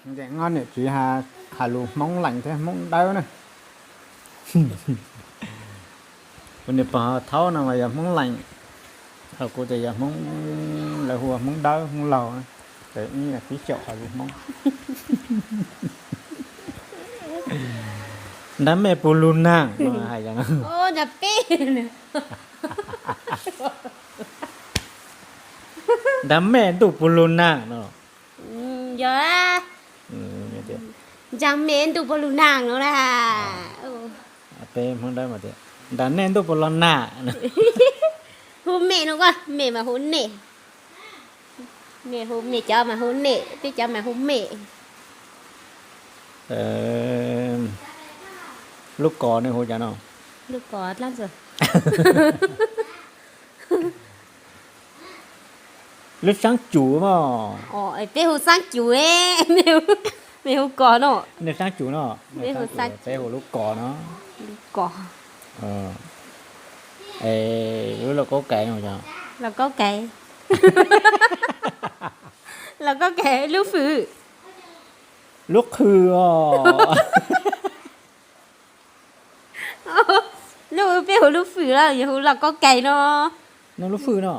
Ntev no niam txiv hais lus Hmoob Lees thiab Hmoob Dawb na. Kuv niam pog Thaub no mas yog Hmoob Lees, ho kuv ces yog Hmoob, lawv hu ua Hmoob Dawb Hmoob Laug, ces ib yam tib xyaum hais lus Hmoob. Nrab mej puas lug naag no hais no. Nrab mej ntuj puas lug naag no. Yog, nrab mej ntuj puas lug naag no na. Peb Hmoob Dawb mas tias, nrab nej ntuj puas lug naag. Hu mej no, mej mas hu nej. Mej hu mej, cov mas hu nej, peb cov mas hu mej. Lub kos nej hu cas no? Lub kos dlaab tsi? Lub saab cum no. Peb hu saab cum, mej hu kos no. Nej saab cum no, peb hu lub kos no. Lub kos. Lub lauj kaub kais no. Lauj kaub kais. Lauj kaub kais lub fwm. Lub qhwv os. Lub, peb hu lub fwm los yog hu lauj kaub kais no. Nws lub fwm no.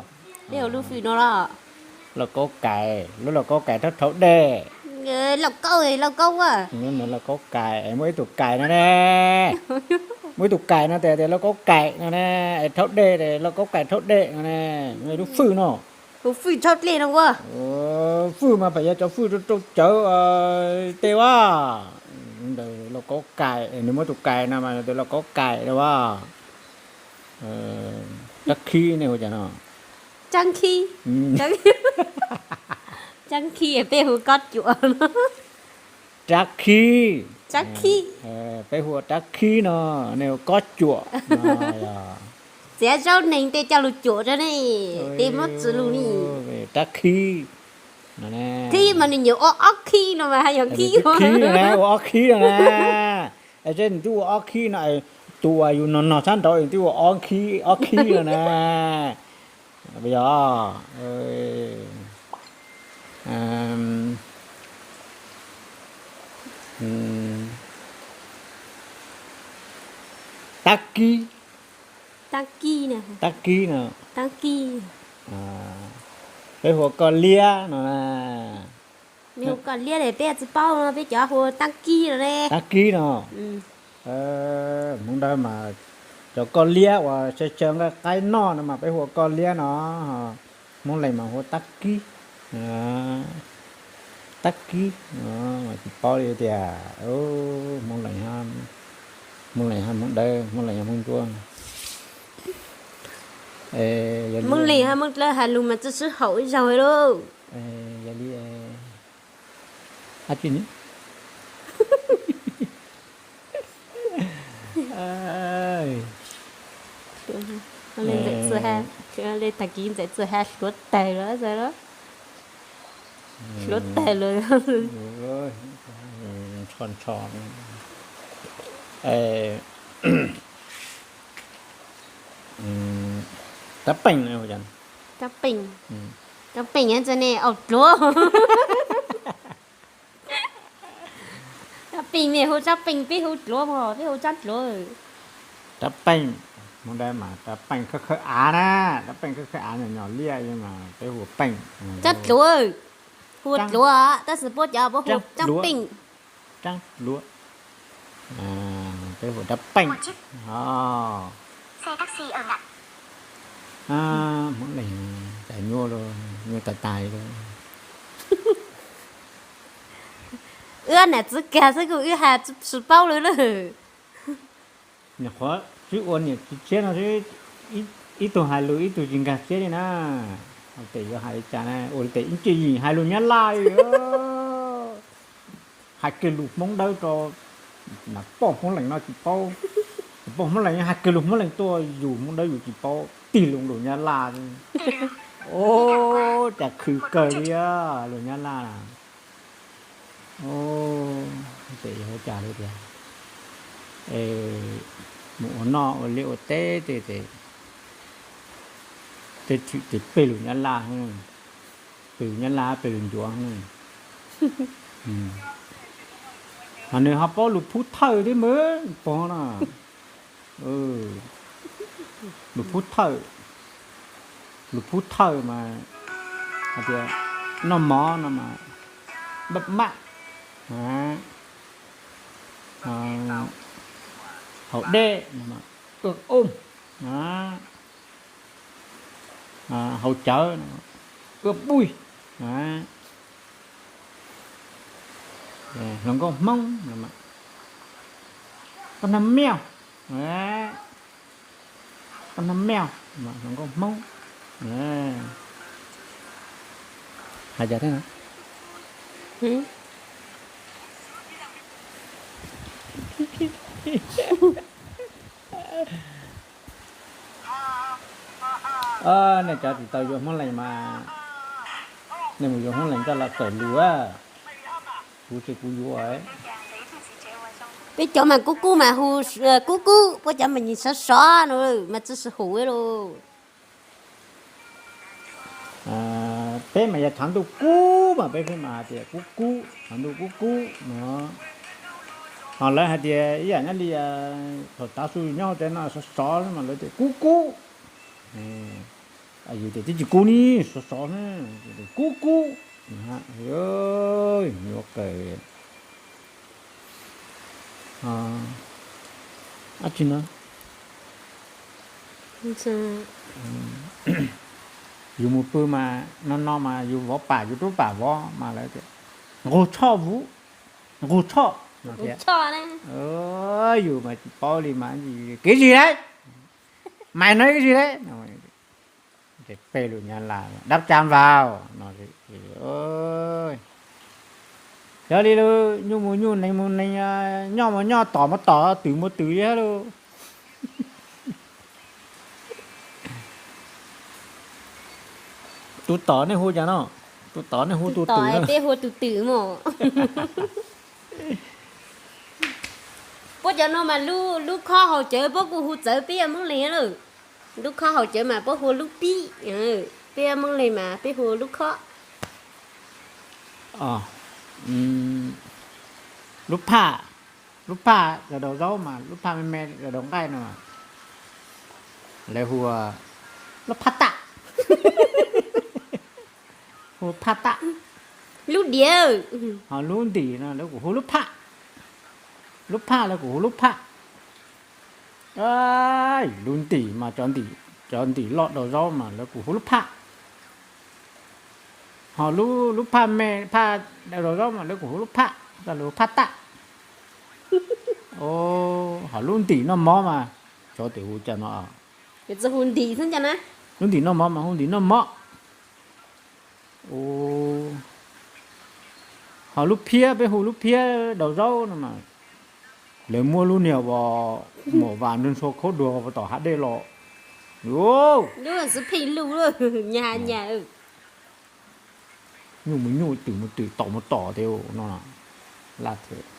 Peb hu lub fwm no los. Lauj kaub kais, lub lauj kaub kais rhaub rhaub dej. Lauj kaub, lauj kaub a. Nws lauj kaub kais, muaj ib tug kais no ne. Muaj ib tug kais no tes tias lauj kaub kais no ne, es rhaub dej tes lauj kaub kais rhaub dej no ne. Lub fwm no. Hu fwj rhaub dlej no ua. Fwj mas pem yog cov fwj rau cawv tej ua. Ntawd lauj kaub kais, nws muaj tus kais no mas tias lauj kaub kais rau as. Rab khib nej hu cas no? Rab khib. Rab khib peb hu kob cuam. Rab khib. Rab khib. Peb hu ua rab khib no, nej hu kob cuam. Txiav zaub neeg tej coj lug cuam rau ne, tej muab txwv lug ne. Rab khib. Khib mas nws nyuam ua ob khib no mas haj yog khib. Khib no na, ua ob khib no na. Es seb nws twb ua ob khib no, tus uas yus nog nog sab nraud nws twb ua ob khib no na. Yog tab kib. Tab kib no. Tab kib no. Tab kib. Peb hu ua koj liab no na. Nws hu koj liab es peb tsis paub no, peb cov hu tab kib no ne. Tab kib no. Hmoob Dawb mas cov koj liab uas tshaw tshaw nqaij qaib noj no mas peb hu ua koj liab no. Hmoob Lees mas hu ua tab kib. Tab kib. Tsis paub li tias Hmoob Lees, Hmoob Lees hab Hmoob Dawb, Hmoob Lees hab Hmoob Ntsuab. Hmoob Lees hab Hmoob Dawb hais lus mas txawj sib haum ib zaug lauj. Yog li, tag kis ntxawm txawj has hluav taws lawm. Hluav taws lawm. Ntsho ntsho. Rab peem. Rab peem. Rab peem ne, au dluav. Rab peem, nej hu rab peem, peb hu dluav, peb hu rab dluav. Rab peem, Hmoob Dawb mas rab peem khawb khawb av na, rab peem khawb khawb av nyom nyom liaj mas peb hu ua peem. Rab dluav, hu ua dluav, tab sis puab cov puab hu rab peem. Rab dluav, peb hu rab peem. Hmoob Lees cas nyuaj, nyuaj tas tas li. Wb nam txwv kag xwb kuj wb has tsis paub li lawm. Nyuam qhuav sib ua niam txiv tshiab no, ib tug hais lus ib tug tsis nkag siab li na. Tes yuav hais li cas na, ua li tes ib ntsis yim hais lus Nyab Laj li. Hais kiag lus Hmoob Dawb rau, poj Hmoob Lees no tsis paub. Poj Hmoob Lees hais kiag lus Hmoob Lees tuaj, yus Hmoob Dawb yus tsis paub, tig lus lus Nyab Laj. Ub, cas khwv kawg li lus Nyab Laj. Tes yog ua cas li tias, mus ua noj ua liaj ua teb tej tes, tej tshwm tes peg lus Nyab Laj, peg lus Nyab Laj peg lus Ncuav. Ho nws ho paub lus Phub Thawj thiab mas pog no. Lus Phub Thawj, lus Phub Thawj mas hais tias noj mov no mas bab mab, haus dej no mas ua om, haus cawv no ua buj, hluas nkauj Hmoob, koj nag miaj, koj nag miaj, hluas nkauj Hmoob. Hais cas thiab no? Nej cov tsis tau yuav Hmoob Lees mas nej mus yuav Hmoob Lees coj los txawm lus. Kuv tsis, kuv yuav. Peb cov mas kub kub mas hu kub kub, puab cov mas nyias sov sov no mas tsi sib hum lauj. Peb mas yog tshav ntuj kub mas peb pheej mas hais tias kub kub, tshav ntuj kub kub no. Ho lawv hais tias ib yam nyob li thaum tav su nyob hauv tsev no sov sov mas lawv tias kub kub. Yus tias twb tsis kub ni, sov sov na, kub kub. Nyuaj kawg. Dab tsi no? Yus mus pw mas no no mas yus vov pam, yus rub pam vov mas lawv tias nqug tshoj vuv, nqug tshoj no tias. Yus mas tsis paub li mas kev zis lawm, mais no kev zis lawm. Ces peb lus Nyab Laj dab tsa nvau no. Yog li lawm, nyuj mus nyuj, nees mus nees, nyob mus nyob, tom mus tom, twm mus twm li thiab lauj. Tus tom nej hu cas no? Tus tom nej hu tus twm no. Peb hu tus twm mas. Puab cov no mas lub khob haus cawv puab kuj hu txawv peb Moob Leeg lawm. Lub khob haus cawv mas puab hu lub pib, peb Moob Leeg mas peb hu lub khob. Lub phaj, lub phaj daus daus zaub mas lub phaj me me daus daus nqaij no, lawv hu lub phaj taj, hu phaj taj. Lub diav. Ho lub ntim no lawv kuj hu lub phaj, lub phaj lawv kuj hu lub phaj. Lub ntim mas cov ntim loj daus zaub mas lawv kuj hu lub phaj. Ho lub phaj me, phaj daus zaub mas lawv kuj hu lub phaj, lawv hu phaj taj. Ho lub ntim noj mov mas, cov twb hu cas no, hu ntim xwb, lub ntim noj mov mas hu ntim noj mov. Ho lub phiab, peb hu lub phiab daus zaub no mas, lawv muab lub niag mom vas nrug ntshua khaub dua tom hav dej los. Nyuj mus nyuj, twm mus twm, tom mus tom tiag no. Laj thiab.